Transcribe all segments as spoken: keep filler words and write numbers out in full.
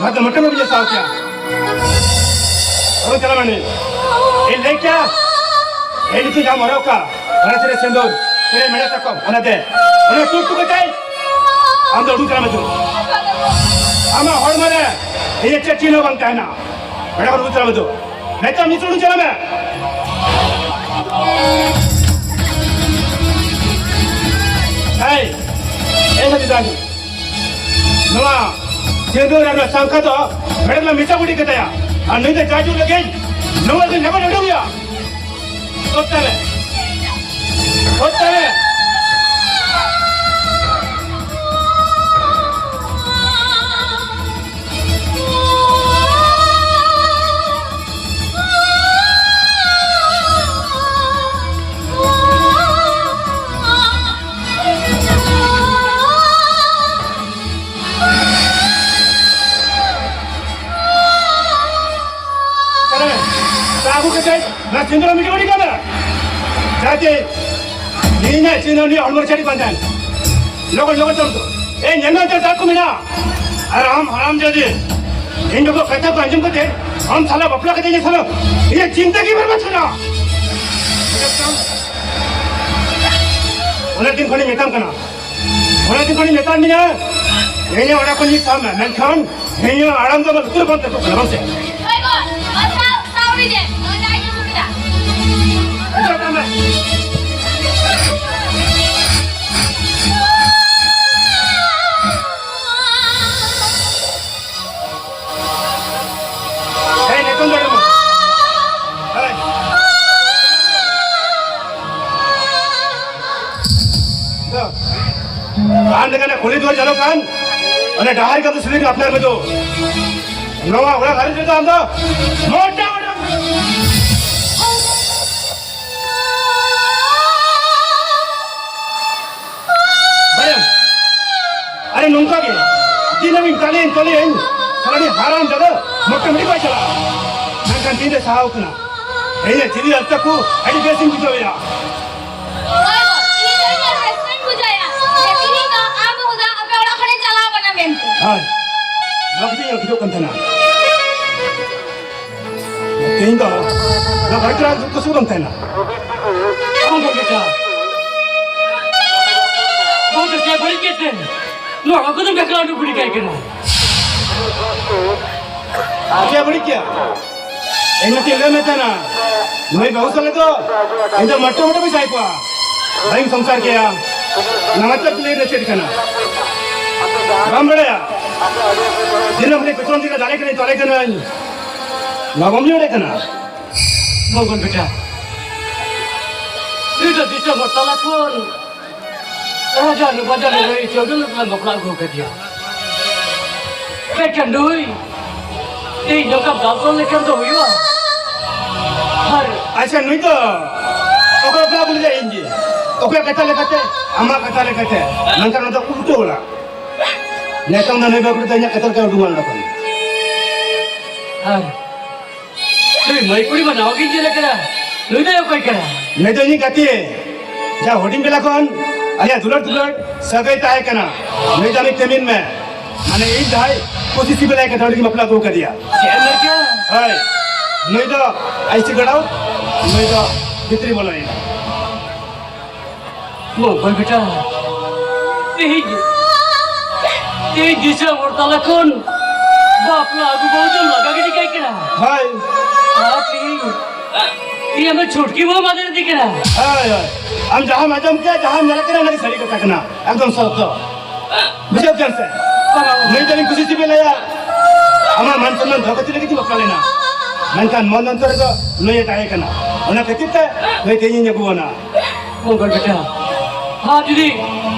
ᱟᱫᱚ ᱢᱚᱴᱮ ᱵᱟᱹᱧ ᱥᱟᱶ ᱠᱮᱭᱟ᱾ ᱚᱱᱟ ᱪᱟᱞᱟᱣ ᱢᱟᱱᱮ ᱤᱧ ᱞᱟᱹᱭ ᱠᱮᱭᱟ, ᱮ ᱱᱤᱛᱚᱜ ᱡᱟᱦᱟᱸ ᱢᱚᱨᱚᱜ ᱠᱟ, ᱚᱱᱟ ᱪᱮᱨᱮ ᱥᱤᱸᱫᱩᱨ, ᱪᱮᱨᱮ ᱢᱮᱲᱟ ᱛᱟᱠᱚ, ᱚᱱᱟᱛᱮ ᱚᱱᱟ ᱴᱩᱠ ᱴᱩᱠ ᱠᱟᱛᱮ ᱟᱢ ᱫᱚ ᱩᱰᱩᱠ ᱪᱟᱞᱟᱜ ᱢᱮ ᱛᱚ᱾ ᱟᱢᱟᱜ ᱦᱚᱲᱢᱚ ᱨᱮ ᱤᱧᱟᱹᱜ ᱪᱮᱫ ᱪᱤᱱᱦᱟᱹ ᱵᱟᱝ ᱛᱟᱦᱮᱱᱟ᱾ ᱚᱸᱰᱮ ᱠᱷᱚᱱ ᱩᱰᱩᱠ ᱪᱟᱞᱟᱜ ᱢᱮ ᱛᱚ᱾ ᱢᱮᱛᱟᱢ ᱱᱤᱛ ᱩᱰᱩᱠ ᱪᱟᱞᱟᱜ ᱢᱮ᱾ ᱮᱭ, ᱮᱭ ᱥᱟᱹᱛᱤ ᱫᱟᱹᱭ᱾ ᱱᱚᱣᱟ ᱥᱤᱸᱫᱩᱨ ᱟᱨ ᱱᱚᱣᱟ ᱥᱟᱝᱠᱷᱟ ᱫᱚ ᱵᱷᱮᱲᱮ ᱨᱮᱱᱟᱜ ᱢᱮᱥᱟ ᱵᱩᱰᱤ ᱠᱟᱛᱟᱭᱟ᱾ ᱟᱨ ᱱᱩᱭ ᱫᱚ ᱡᱟᱡᱩ ᱞᱟᱹᱜᱤᱫ ᱱᱚᱣᱟ ᱫᱚ ᱱᱮᱵᱟ ᱱᱚᱰᱩ ᱜᱮᱭᱟ᱾ ᱦᱚᱛᱮ ᱨᱮ᱾ ᱦᱚᱛᱮ ᱨᱮ᱾ ᱟᱹᱜᱩ ᱠᱟᱛᱮ ᱚᱱᱟ ᱥᱤᱸᱫᱩᱨ ᱢᱤᱫᱴᱤᱡ ᱩᱰᱤ ᱠᱟᱱᱟ᱾ ᱡᱟᱛᱮ ᱤᱧᱟᱹᱜ ᱪᱤᱱᱦᱟᱹ ᱩᱱᱤ ᱦᱚᱲᱢᱚ ᱪᱟᱹᱰᱤ ᱵᱟᱸᱫᱷᱟᱱ᱾ ᱞᱚᱜᱚᱱ, ᱞᱚᱜᱚᱱ ᱪᱚᱞ ᱛᱚ᱾ ᱮ, ᱧᱮᱞ ᱢᱮ, ᱚᱱᱛᱮ ᱫᱟᱜ ᱠᱚ ᱢᱮᱱᱟᱜᱼᱟ᱾ ᱟᱨ ᱟᱢ ᱦᱟᱲᱟᱢ ᱡᱟᱫᱤ ᱤᱧ ᱵᱟᱵᱟ ᱠᱟᱛᱷᱟ ᱠᱚ ᱟᱸᱡᱚᱢ ᱠᱟᱛᱮ ᱟᱢ ᱥᱟᱞᱟ ᱵᱟᱯᱞᱟ ᱠᱟᱛᱮ ᱤᱧ ᱥᱟᱞᱟ ᱤᱧᱟᱹᱜ ᱡᱤᱱᱫᱮᱜᱤ ᱵᱚᱨᱵᱟᱫ ᱠᱟᱱᱟ᱾ ᱚᱱᱟ ᱫᱤᱱ ᱠᱷᱚᱱᱤᱧ ᱢᱮᱛᱟᱢ ᱠᱟᱱᱟ, ᱚᱱᱟ ᱫᱤᱱ ᱠᱷᱚᱱᱤᱧ ᱢᱮᱛᱟᱢ ᱠᱟᱱᱟ, ᱤᱧᱟᱹᱜ ᱚᱲᱟᱜ ᱠᱷᱚᱱ ᱤᱧ ᱥᱟᱵ ᱢᱮ, ᱢᱮᱱᱠᱷᱟᱱ ᱤᱧᱟᱹᱜ ᱟᱲᱟᱝ ᱫᱚ ᱟᱢᱟᱜ ᱞᱩᱛᱩᱨ ᱨᱮ ᱵᱟᱝ ᱛᱟᱠᱚ ᱠᱟᱱᱟ, ᱵᱟᱝ ᱥᱮ? ᱦᱳᱭ ᱜᱚ, ᱚᱱᱟ ᱥᱟᱣᱨᱤ ᱡᱮ, ᱚᱱᱟ ᱟᱡ ᱧᱩᱛᱩᱢ ᱠᱮᱫᱟ᱾ ᱵᱩᱡᱷᱟᱹᱣ ᱠᱟᱜ ᱢᱮ᱾ ᱦᱮᱸ, ᱱᱤᱛᱚᱝ ᱫᱚ ᱟᱸᱡᱚᱢᱚᱜ᱾ ᱦᱮᱸ᱾ ᱫᱚ᱾ ᱟᱢ ᱞᱮᱠᱟᱱᱟᱜ ᱠᱩᱞᱦᱤ ᱫᱩᱣᱟᱹᱨ ᱪᱟᱞᱟᱜ ᱠᱟᱱ, ᱚᱱᱟ ᱰᱟᱦᱟᱨ ᱠᱚᱫᱚ ᱥᱩᱫᱷᱩ ᱟᱯᱱᱟᱨ ᱢᱮ ᱫᱚ᱾ ᱱᱚᱣᱟ ᱚᱲᱟᱜ ᱜᱷᱟᱨᱚᱸᱡᱽ ᱨᱮᱫᱚ ᱟᱢ ᱫᱚ ᱢᱚᱴᱟ ᱢᱚᱴᱟ ᱵᱟᱭᱟᱢ᱾ ᱟᱨᱮ ᱱᱚᱝᱠᱟ ᱜᱮ ᱫᱤᱱᱟᱹᱢᱤᱧ ᱛᱟᱞᱮᱭᱮᱱ ᱛᱟᱞᱮᱭᱮᱱ, ᱥᱟᱞᱟᱱᱤ ᱦᱟᱨᱟᱢ ᱡᱟᱫᱟ ᱢᱚᱴᱟ ᱢᱩᱴᱤ ᱵᱟᱭ ᱪᱟᱞᱟᱜᱼᱟ᱾ ᱢᱮᱱᱠᱷᱟᱱ ᱛᱤᱱᱨᱮ ᱥᱟᱦᱟᱣ ᱠᱟᱱᱟ, ᱤᱧᱟᱹᱜ ᱡᱤᱣᱤ ᱟᱛᱢᱟ ᱠᱚ ᱟᱹᱰᱤ ᱵᱮᱥᱤᱧ ᱵᱩᱡᱷᱟᱹᱣᱮᱫᱼᱟ᱾ ᱦᱳᱭ ᱜᱚ, ᱤᱧ ᱫᱚ ᱤᱧᱟᱹᱜ ᱨᱟᱹᱥᱠᱟᱹᱧ ᱵᱩᱡᱷᱟᱹᱣᱮᱫᱼᱟ ᱡᱮ ᱛᱤᱦᱤᱧ ᱫᱚ ᱟᱢ ᱵᱟᱹᱦᱩ ᱫᱚ ᱟᱯᱮ ᱚᱲᱟᱜ ᱠᱷᱚᱱᱮ ᱪᱟᱞᱟᱣ ᱠᱟᱱᱟ ᱢᱮᱱᱛᱮ᱾ ᱦᱳᱭ᱾ ᱠᱟᱹᱴᱤᱡ ᱧᱮᱞ ᱴᱷᱤᱠᱚᱜ ᱠᱟᱱ ᱛᱟᱦᱮᱱᱟ᱾ ᱛᱮᱦᱮᱧ ᱫᱚ ᱚᱱᱟ ᱵᱟᱹᱲᱤᱡ ᱛᱚᱨᱟ ᱫᱩᱠ ᱠᱚ ᱥᱩᱨ ᱠᱟᱱ ᱛᱟᱦᱮᱱᱟ᱾ ᱟᱢ ᱫᱚ ᱵᱮᱴᱟ, ᱟᱢ ᱫᱚ ᱪᱮᱫ ᱵᱟᱹᱲᱤᱡ ᱠᱮᱫ ᱛᱮ ᱱᱚᱣᱟ ᱠᱚᱫᱚ ᱵᱮᱠᱟᱨ ᱩᱰᱩᱠ ᱜᱤᱰᱤ ᱠᱟᱭ ᱠᱟᱱᱟ᱾ ᱪᱮᱫ ᱵᱟᱹᱲᱤᱡ ᱠᱮᱫ? ᱤᱧ ᱢᱟ ᱪᱮᱫ ᱞᱟᱹᱭ ᱢᱮ ᱛᱟᱦᱮᱱᱟ, ᱱᱩᱭ ᱵᱟᱹᱦᱩ ᱥᱟᱞᱟᱜ ᱫᱚ ᱤᱧ ᱫᱚ ᱢᱟᱴᱴᱟ ᱢᱟᱴᱴᱟ ᱵᱟᱹᱧ ᱥᱟᱭ ᱠᱚᱣᱟ, ᱵᱟᱹᱧ ᱥᱚᱝᱥᱟᱨ ᱠᱮᱭᱟ᱾ ᱱᱟᱣᱟ ᱛᱮ ᱠᱩᱞᱤ ᱨᱮ ᱪᱮᱫ ᱠᱟᱱᱟ? ᱵᱟᱢ ᱵᱟᱲᱟᱭᱟ? ᱫᱤᱱᱟᱹᱢ ᱦᱤᱞᱳᱜ ᱯᱮᱴᱨᱳᱞ ᱛᱮᱜᱮ ᱫᱟᱞᱮ ᱠᱟᱹᱱᱟᱹᱧ, ᱛᱚᱞᱮ ᱠᱟᱹᱱᱟᱹᱧ᱾ ᱱᱚᱣᱟ ᱵᱟᱢ ᱧᱮᱞ ᱫᱟᱲᱮᱭᱟᱜ ᱠᱟᱱᱟ? ᱢᱚᱝᱜᱚᱞ ᱵᱮᱴᱟ, ᱱᱩᱭ ᱫᱚ ᱫᱤᱥᱚᱢ ᱦᱚᱲ ᱛᱟᱞᱟ ᱠᱷᱚᱱ ᱨᱟᱡᱟ ᱱᱩ ᱵᱟᱡᱟᱨ ᱨᱮ ᱪᱟᱹᱣᱰᱟᱹᱞ ᱞᱮᱠᱟᱱ ᱵᱟᱯᱞᱟ ᱟᱹᱜᱩ ᱟᱠᱟᱫᱮᱭᱟ᱾ ᱢᱮᱱᱠᱷᱟᱱ ᱱᱩᱭ ᱛᱮᱦᱮᱧ ᱱᱚᱝᱠᱟ ᱫᱟᱞ ᱛᱚᱞ ᱞᱮᱠᱷᱟᱱ ᱫᱚ ᱦᱩᱭᱩᱜᱼᱟ? ᱟᱨ ᱟᱪᱪᱷᱟ, ᱱᱩᱭ ᱫᱚ ᱚᱠᱚᱭ ᱵᱟᱯᱞᱟ ᱟᱹᱜᱩ ᱞᱮᱫᱮᱭᱟ? ᱤᱧ ᱜᱮ᱾ ᱚᱠᱚᱭᱟᱜ ᱠᱟᱛᱷᱟ ᱞᱮᱠᱟᱛᱮ? ᱟᱢᱟᱜ ᱠᱟᱛᱷᱟ ᱞᱮᱠᱟᱛᱮ᱾ ᱢᱮᱱᱠᱷᱟᱱ ᱚᱱᱟ ᱫᱚ ᱩᱞᱴᱟᱹ ᱚᱲᱟᱜ᱾ ᱱᱤᱛᱚᱝ ᱫᱚ ᱱᱩᱭ ᱵᱟᱹᱵᱩ ᱫᱚ ᱤᱧᱟᱹᱜ ᱠᱟᱛᱷᱟ ᱞᱮᱠᱟ ᱩᱰᱩᱝ ᱟᱞᱚ ᱠᱟᱱᱟ᱾ ᱟᱨ ᱱᱩᱭ ᱢᱟᱹᱭ ᱠᱩᱲᱤ ᱢᱟ ᱱᱟᱣᱟ ᱜᱤᱧ ᱧᱮᱞᱮ ᱠᱟᱱᱟ᱾ ᱱᱩᱭ ᱫᱚᱭ ᱚᱠᱚᱭ ᱠᱟᱱᱟ? ᱱᱩᱭ ᱫᱚ ᱤᱧᱤᱡ ᱜᱟᱛᱮ᱾ ᱡᱟ ᱦᱩᱰᱤᱧ ᱵᱮᱞᱟ ᱠᱷᱚᱱ ᱟᱞᱮᱭᱟᱜ ᱫᱩᱞᱟᱹᱲ ᱫᱩᱞᱟᱹᱲ ᱥᱟᱹᱜᱟᱹᱭ ᱛᱟᱦᱮᱸ ᱠᱟᱱᱟ᱾ ᱱᱩᱭ ᱫᱚ ᱟᱢᱤᱡ ᱠᱟᱹᱢᱤᱱ ᱢᱮ᱾ ᱢᱟᱱᱮ ᱤᱧ ᱡᱟᱦᱟᱸᱭ ᱠᱩᱥᱤ ᱥᱤᱵᱤᱞᱟᱭ ᱠᱟᱱᱟ, ᱩᱱᱤ ᱜᱮ ᱵᱟᱯᱞᱟ ᱟᱹᱜᱩ ᱠᱟᱫᱮᱭᱟ᱾ ᱪᱮᱫ ᱮᱢ ᱞᱟᱹᱭ ᱠᱮᱫᱟ? ᱦᱳᱭ᱾ ᱱᱩᱭ ᱫᱚ ᱟᱭᱥᱤ ᱜᱟᱲᱟᱣ, ᱱᱩᱭ ᱫᱚ ᱵᱷᱤᱛᱨᱤ ᱵᱚᱞᱚᱭᱮᱱᱟ᱾ ᱢᱚᱝᱜᱚᱞ ᱵᱮᱴᱟ, ᱛᱮᱦᱮᱧ, ᱛᱮᱦᱮᱧ ᱫᱤᱥᱚᱢ ᱦᱚᱲ ᱛᱟᱞᱟ ᱠᱷᱚᱱ ᱵᱟᱯᱞᱟ ᱟᱹᱜᱩ ᱵᱟᱹᱦᱩ ᱫᱚᱢ ᱞᱟᱜᱟ ᱜᱤᱰᱤ ᱠᱟᱭ ᱠᱟᱱᱟ᱾ ᱦᱳᱭ᱾ ᱟᱨ ᱛᱮᱦᱮᱧ, ᱛᱮᱦᱮᱧ ᱟᱢ ᱫᱚ ᱪᱷᱩᱴᱠᱤ ᱵᱟᱹᱦᱩᱢ ᱟᱫᱮᱨ ᱤᱫᱤ ᱠᱟᱱᱟ᱾ ᱦᱳᱭ, ᱦᱳᱭ᱾ ᱟᱢ ᱡᱟᱦᱟᱸᱢ ᱟᱸᱡᱚᱢ ᱠᱮᱫᱟ, ᱡᱟᱦᱟᱸᱢ ᱧᱮᱞ ᱠᱮᱫᱟ, ᱚᱱᱟ ᱜᱮ ᱥᱟᱹᱨᱤ ᱠᱟᱛᱷᱟ ᱠᱟᱱᱟ᱾ ᱮᱠᱫᱚᱢ ᱥᱚᱛᱛᱚ᱾ ᱵᱩᱡᱷᱟᱹᱣ ᱠᱮᱫᱟᱢ ᱥᱮ? ᱵᱟᱝ᱾ ᱱᱩᱭ ᱫᱚ ᱤᱧ ᱠᱩᱥᱤ ᱥᱤᱵᱤᱞᱟᱭᱟ᱾ ᱟᱢᱟᱜ ᱢᱟᱱ ᱥᱚᱱᱢᱟᱱ ᱫᱚᱦᱚ ᱠᱷᱟᱹᱛᱤᱨ ᱞᱟᱹᱜᱤᱫ ᱤᱧ ᱵᱟᱯᱞᱟ ᱞᱮᱱᱟ᱾ ᱢᱮᱱᱠᱷᱟᱱ ᱢᱚᱱ ᱚᱱᱛᱚᱨ ᱨᱮᱫᱚ ᱱᱩᱭᱮ ᱛᱟᱦᱮᱸ ᱠᱟᱱᱟ᱾ ᱚᱱᱟ ᱠᱷᱟᱹᱛᱤᱨ ᱛᱮ ᱱᱩᱭ ᱛᱮᱦᱮᱧᱤᱧ ᱟᱹᱜᱩᱣᱟᱱᱟ᱾ ᱢᱚᱝᱜᱚᱞ ᱵᱮᱴᱟ, ᱟᱢ ᱡᱩᱫᱤ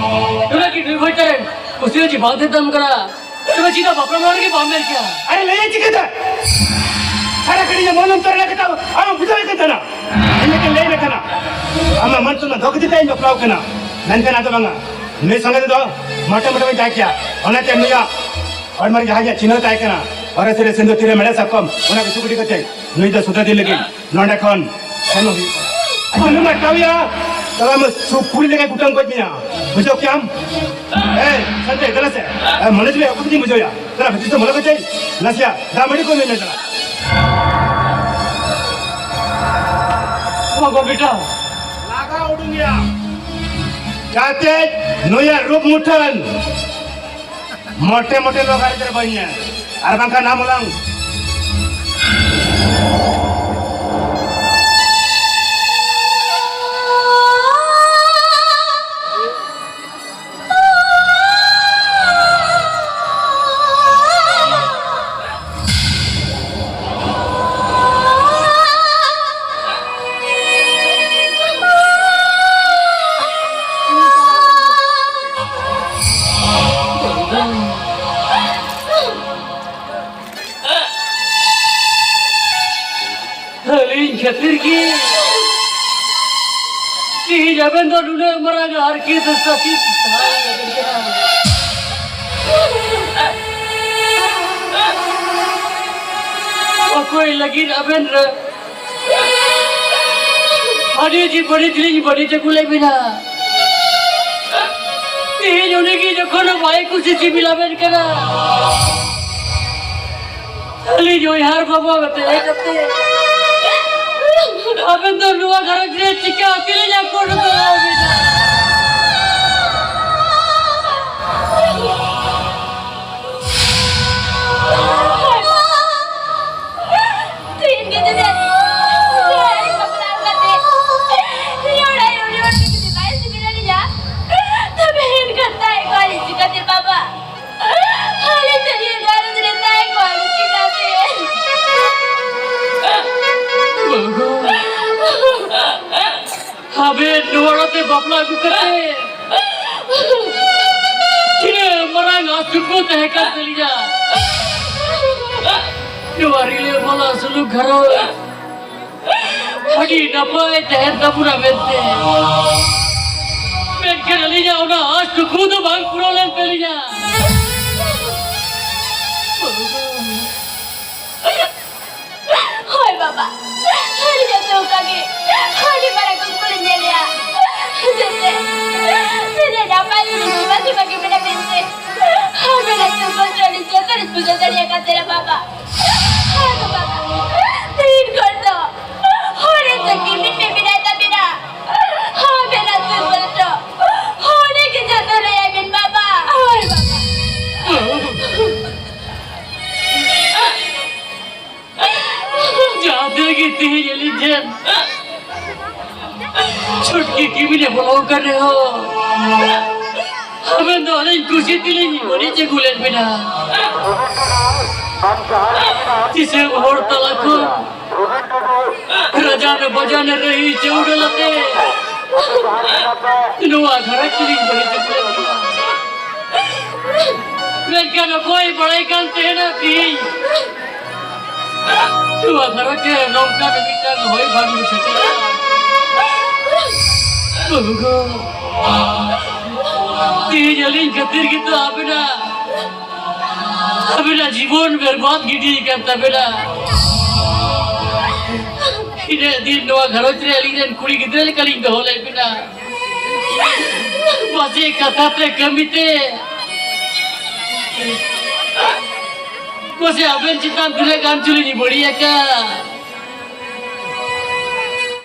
ᱱᱩᱱᱟᱹᱜ ᱜᱮ ᱱᱩᱭ ᱵᱟᱹᱭ ᱛᱟᱨᱮ ᱠᱩᱥᱤ ᱨᱟᱹᱡᱤ ᱵᱟᱝ ᱛᱟᱦᱮᱸ ᱛᱟᱢ ᱠᱟᱱᱟ, ᱛᱚᱵᱮ ᱪᱮᱫᱟᱜ ᱵᱟᱯᱞᱟ ᱢᱟᱲᱟᱝ ᱨᱮᱜᱮ ᱵᱟᱢ ᱢᱮᱱ ᱠᱮᱭᱟ? ᱟᱨᱮ, ᱞᱟᱹᱭᱟᱹᱧ ᱪᱤᱠᱟᱹᱛᱮ? ᱥᱟᱨᱟ ᱜᱷᱟᱹᱲᱤ ᱤᱧᱟᱹᱜ ᱢᱚᱱ ᱚᱱᱛᱚᱨ ᱨᱮᱱᱟᱜ ᱠᱟᱛᱷᱟ ᱟᱢᱮᱢ ᱵᱩᱡᱷᱟᱹᱣᱮᱫ ᱠᱟᱱ ᱛᱟᱦᱮᱱᱟ᱾ ᱤᱧ ᱢᱤᱫᱴᱮᱱ ᱞᱟᱹᱭ ᱢᱮ ᱠᱟᱱᱟ, ᱟᱢᱟᱜ ᱢᱟᱱ ᱥᱚᱱᱢᱟᱱ ᱫᱚᱦᱚ ᱠᱷᱟᱹᱛᱤᱨ ᱛᱮ ᱤᱧ ᱵᱟᱯᱞᱟᱣ ᱠᱟᱱᱟ᱾ ᱢᱮᱱᱠᱷᱟᱱ ᱟᱫᱚ ᱵᱟᱝᱟ, ᱱᱩᱭ ᱥᱚᱸᱜᱮ ᱛᱮᱫᱚ ᱢᱟᱴᱟ ᱢᱟᱴᱟ ᱵᱟᱹᱧ ᱛᱟᱦᱮᱸ ᱠᱮᱭᱟ᱾ ᱚᱱᱟᱛᱮ ᱱᱩᱭᱟᱜ ᱦᱚᱲᱢᱚ ᱨᱮ ᱡᱟᱦᱟᱸ ᱤᱧᱟᱹᱜ ᱪᱤᱱᱦᱟᱹ ᱛᱟᱦᱮᱸ ᱠᱟᱱᱟ, ᱦᱚᱨᱮ ᱥᱮᱨᱮ ᱥᱤᱸᱫᱩᱨ ᱛᱤᱨᱮ ᱢᱮᱲᱦᱮᱫ ᱥᱟᱠᱚᱢ, ᱚᱱᱟ ᱠᱚ ᱪᱩᱠᱩᱴᱤ ᱠᱟᱛᱮ ᱱᱩᱭ ᱫᱚ ᱥᱩᱫᱷᱟᱹ ᱫᱤᱱ ᱞᱟᱹᱜᱤᱫ ᱱᱚᱸᱰᱮ ᱠᱷᱚᱱ ᱥᱮᱱᱚᱜ ᱦᱩᱭᱩᱜ ᱛᱟᱢᱟ᱾ ᱟᱪᱪᱷᱟ, ᱱᱩᱭ ᱢᱟ ᱟᱴᱠᱟᱣᱮᱭᱟ, ᱛᱟᱦᱞᱮ ᱟᱢ ᱥᱩᱠᱨᱤ ᱞᱮᱠᱟ ᱠᱩᱴᱟᱹᱢ ᱜᱚᱡ ᱢᱮᱭᱟ᱾ ᱵᱩᱡᱷᱟᱹᱣ ᱠᱮᱟᱢ? ᱮᱭ, ᱥᱟᱱᱛᱮ, ᱫᱮᱞᱟ ᱥᱮ᱾ ᱮ, ᱢᱚᱱᱮ ᱡᱤᱣᱤ ᱟᱹᱠᱩ ᱠᱟᱛᱮᱧ ᱵᱩᱡᱷᱟᱹᱣᱭᱟ᱾ ᱫᱮᱞᱟ, ᱵᱷᱤᱛᱤᱨ ᱛᱮ ᱵᱚᱞᱚ ᱠᱟᱛᱮ ᱱᱟᱥᱮᱭᱟᱜ ᱫᱟᱜ ᱢᱟᱹᱰᱤ ᱠᱚ ᱮᱢᱟᱹᱧ ᱢᱮ ᱫᱮᱞᱟ᱾ ᱵᱟᱵᱟ ᱵᱮᱴᱟ᱾ ᱞᱟᱜᱟ ᱩᱰᱩᱝᱮᱭᱟ᱾ ᱡᱟᱛᱮ ᱱᱩᱭᱟᱜ ᱨᱩᱯ ᱢᱩᱴᱷᱟᱹᱱ ᱢᱚᱴᱮ ᱢᱚᱴᱮ ᱞᱚᱜᱟ ᱨᱮ ᱵᱟᱹᱧ ᱧᱮᱞ᱾ ᱟᱨ ᱵᱟᱝᱠᱷᱟᱱ ᱟᱢ ᱦᱚᱞᱟᱝ ᱟᱹᱞᱤᱧ ᱠᱷᱟᱹᱛᱤᱨ ᱜᱮ ᱛᱮᱦᱮᱧ ᱟᱵᱮᱱ ᱫᱚ ᱱᱩᱱᱟᱹᱜ ᱢᱟᱨᱟᱝ ᱦᱟᱨᱠᱮᱛ ᱥᱟᱥᱮᱛ ᱥᱟᱦᱟᱣ ᱟᱵᱮᱱ ᱠᱟᱱᱟ᱾ ᱚᱠᱚᱭ ᱞᱟᱹᱜᱤᱫ ᱟᱵᱮᱱ ᱨᱮ ᱟᱹᱰᱤ ᱡᱤ ᱵᱟᱹᱲᱤᱡ ᱞᱤᱧ ᱵᱟᱹᱲᱤᱡ ᱟᱹᱜᱩ ᱞᱮᱫ ᱵᱮᱱᱟ᱾ ᱛᱮᱦᱮᱧ ᱩᱱᱤ ᱜᱮ ᱡᱚᱠᱷᱚᱱ ᱵᱟᱭ ᱠᱩᱥᱤ ᱥᱤᱵᱤᱞ ᱟᱵᱮᱱ ᱠᱟᱱᱟ, ᱟᱹᱞᱤᱧ ᱚᱭᱦᱟᱨ ᱵᱟᱵᱟ ᱛᱟᱦᱮᱸ ᱠᱟᱛᱮ ᱟᱵᱮᱱ ᱫᱚ ᱱᱚᱣᱟ ᱜᱷᱟᱨᱚᱸᱡᱽ ᱨᱮ ᱪᱤᱠᱟ ᱛᱮᱞᱤᱧ ᱟᱠᱚᱴ ᱫᱚᱦᱚ ᱵᱮᱱᱟ? ᱛᱤᱦᱤᱧ ᱜᱮ ᱡᱩᱫᱤ ᱟᱹᱞᱤᱧ ᱵᱟᱯᱞᱟ ᱠᱟᱛᱮ ᱤᱧ ᱚᱲᱟᱜ ᱨᱮ ᱩᱱᱤ ᱦᱚᱲ ᱡᱩᱫᱤ ᱵᱟᱭ ᱥᱤᱵᱤᱞ ᱟᱹᱞᱤᱧᱟ, ᱛᱚᱵᱮ ᱮᱱᱠᱷᱟᱱ ᱛᱟᱦᱮᱸ ᱠᱚᱜᱼᱟ ᱞᱤᱧ ᱪᱤᱠᱟᱹᱛᱮ ᱵᱟᱵᱟ? ᱟᱹᱞᱤᱧ ᱫᱚ ᱱᱤᱭᱟᱹ ᱜᱷᱟᱨᱚᱸᱡᱽ ᱨᱮ ᱛᱟᱦᱮᱸ ᱠᱚᱜᱼᱟ ᱞᱤᱧ ᱪᱤᱠᱟᱹᱛᱮ? ᱟᱵᱮᱱ ᱱᱚᱣᱟ ᱚᱲᱟᱜ ᱛᱮ ᱵᱟᱯᱞᱟ ᱟᱹᱜᱩ ᱠᱟᱛᱮ ᱛᱤᱱᱟᱹᱜ ᱢᱟᱨᱟᱝ ᱟᱥ ᱠᱩᱠᱢᱩ ᱛᱟᱦᱮᱸ ᱠᱟᱱ ᱛᱟᱹᱞᱤᱧᱟ, ᱱᱚᱣᱟ ᱨᱤᱞᱟᱹ ᱢᱟᱞᱟ ᱥᱩᱞᱩᱠ ᱜᱷᱟᱨᱚᱸᱡᱽ ᱟᱹᱰᱤ ᱱᱟᱯᱟᱭ ᱛᱟᱦᱮᱱ ᱛᱟᱵᱚᱱᱟ ᱢᱮᱱᱛᱮ᱾ ᱢᱮᱱᱠᱷᱟᱱ ᱟᱹᱞᱤᱧᱟᱜ ᱚᱱᱟ ᱟᱥ ᱠᱩᱠᱢᱩ ᱫᱚ ᱵᱟᱝ ᱯᱩᱨᱟᱹᱣ ᱞᱮᱱ ᱛᱟᱹᱞᱤᱧᱟ᱾ ᱦᱳᱭ ᱵᱟᱵᱟ, ᱟᱹᱞᱤᱧᱟᱜ ᱫᱚ ᱚᱱᱠᱟ ᱜᱮ ᱟᱹᱰᱤ ᱢᱟᱨᱟᱝ ᱠᱩᱠᱢᱩ ᱞᱤᱧ ᱧᱮᱞᱮᱜᱼᱟ᱾ ᱡᱮᱛᱮ, ᱛᱤᱱᱟᱹᱜ ᱟᱯᱟ ᱫᱚ ᱱᱩᱠᱩ ᱵᱟᱹᱥᱤ ᱵᱟᱹᱜᱤ ᱢᱮᱱᱟᱜ ᱢᱮᱱᱛᱮ ᱟᱵᱮᱱᱟᱜ ᱫᱩᱠ ᱠᱚᱥᱴᱚ ᱟᱹᱞᱤᱧ ᱡᱚᱛᱚ ᱞᱤᱧ ᱵᱩᱡᱷᱟᱹᱣ ᱫᱟᱲᱮᱭᱟᱜ ᱠᱟᱱ ᱛᱟᱦᱮᱱᱟ ᱵᱟᱵᱟ᱾ ᱟᱫᱚ ᱵᱟᱵᱟ, ᱛᱮᱦᱮᱧ ᱠᱷᱚᱱ ᱫᱚ ᱦᱚᱲ ᱥᱟᱹᱠᱤ ᱢᱤᱫ ᱢᱮ ᱢᱮᱱᱟᱭ ᱛᱟᱵᱮᱱᱟ᱾ ᱟᱵᱮᱱᱟᱜ ᱫᱩᱠ ᱠᱚᱥᱴᱚ ᱦᱚᱲ ᱜᱮ ᱡᱚᱛᱚ ᱞᱟᱹᱭᱟᱭ ᱵᱮᱱ ᱵᱟᱵᱟ᱾ ᱦᱳᱭ ᱵᱟᱵᱟ᱾ ᱡᱟᱦᱟᱸ ᱛᱤᱱᱟᱹᱜ ᱜᱮ ᱛᱮᱦᱮᱧ ᱟᱹᱞᱤᱧ ᱴᱷᱮᱱ ᱪᱷᱩᱴᱠᱤ ᱠᱤᱢᱤᱱ ᱮ ᱵᱚᱞᱚ ᱟᱠᱟᱱ ᱨᱮᱦᱚᱸ, ᱟᱵᱮᱱ ᱫᱚ ᱟᱹᱞᱤᱧ ᱠᱩᱥᱤ ᱛᱮᱞᱤᱧ ᱵᱟᱹᱲᱤᱡ ᱟᱹᱜᱩ ᱞᱮᱫ ᱵᱮᱱᱟ᱾ ᱫᱤᱥᱚᱢ ᱦᱚᱲ ᱛᱟᱞᱟ ᱠᱷᱚᱱ ᱨᱟᱡᱟ ᱨᱮ ᱵᱟᱡᱟᱨ ᱨᱮ ᱨᱟᱹᱦᱤ ᱪᱟᱹᱣᱰᱟᱹᱞ ᱟᱛᱮ ᱱᱚᱣᱟ ᱜᱷᱟᱨᱚᱸᱡᱽ ᱛᱮᱞᱤᱧ ᱵᱟᱹᱲᱤᱡ ᱟᱹᱜᱩ ᱞᱮᱫ ᱵᱮᱱᱟ᱾ ᱢᱮᱱᱠᱷᱟᱱ ᱚᱠᱚᱭ ᱵᱟᱲᱟᱭ ᱠᱟᱱ ᱛᱟᱦᱮᱱᱟ ᱛᱤᱦᱤᱧ ᱱᱚᱣᱟ ᱜᱷᱟᱨᱚᱸᱡᱽ ᱨᱮ ᱱᱚᱝᱠᱟᱱ ᱢᱤᱫᱴᱟᱝ ᱦᱚᱭ ᱵᱷᱟᱱᱰᱩ ᱥᱮᱴᱮᱨᱚᱜᱼᱟ᱾ ᱵᱟᱹᱵᱩ ᱜᱚ, ᱛᱮᱦᱮᱧ ᱟᱹᱞᱤᱧ ᱠᱷᱟᱹᱛᱤᱨ ᱜᱮᱛᱚ ᱟᱵᱮᱱᱟᱜ, ᱟᱵᱮᱱᱟᱜ ᱡᱤᱵᱚᱱ ᱵᱮᱨᱵᱟᱫ ᱜᱤᱰᱤ ᱟᱠᱟᱱ ᱛᱟᱵᱮᱱᱟ᱾ ᱤᱱᱟᱹᱜ ᱫᱤᱱ ᱱᱚᱣᱟ ᱜᱷᱟᱨᱚᱸᱡᱽ ᱨᱮ ᱟᱹᱞᱤᱧ ᱨᱮᱱ ᱠᱩᱲᱤ ᱜᱤᱫᱽᱨᱟᱹ ᱞᱮᱠᱟᱞᱤᱧ ᱫᱚᱦᱚ ᱞᱮᱫ ᱵᱮᱱᱟ᱾ ᱯᱟᱥᱮ ᱠᱟᱛᱷᱟ ᱛᱮ ᱠᱟᱹᱢᱤ ᱛᱮ ᱯᱟᱥᱮ ᱟᱵᱮᱱ ᱪᱮᱛᱟᱱ ᱛᱤᱱᱟᱹᱜ ᱜᱟᱱ ᱪᱚᱞᱤᱧ ᱵᱟᱹᱲᱤᱡ ᱟᱠᱟᱫ᱾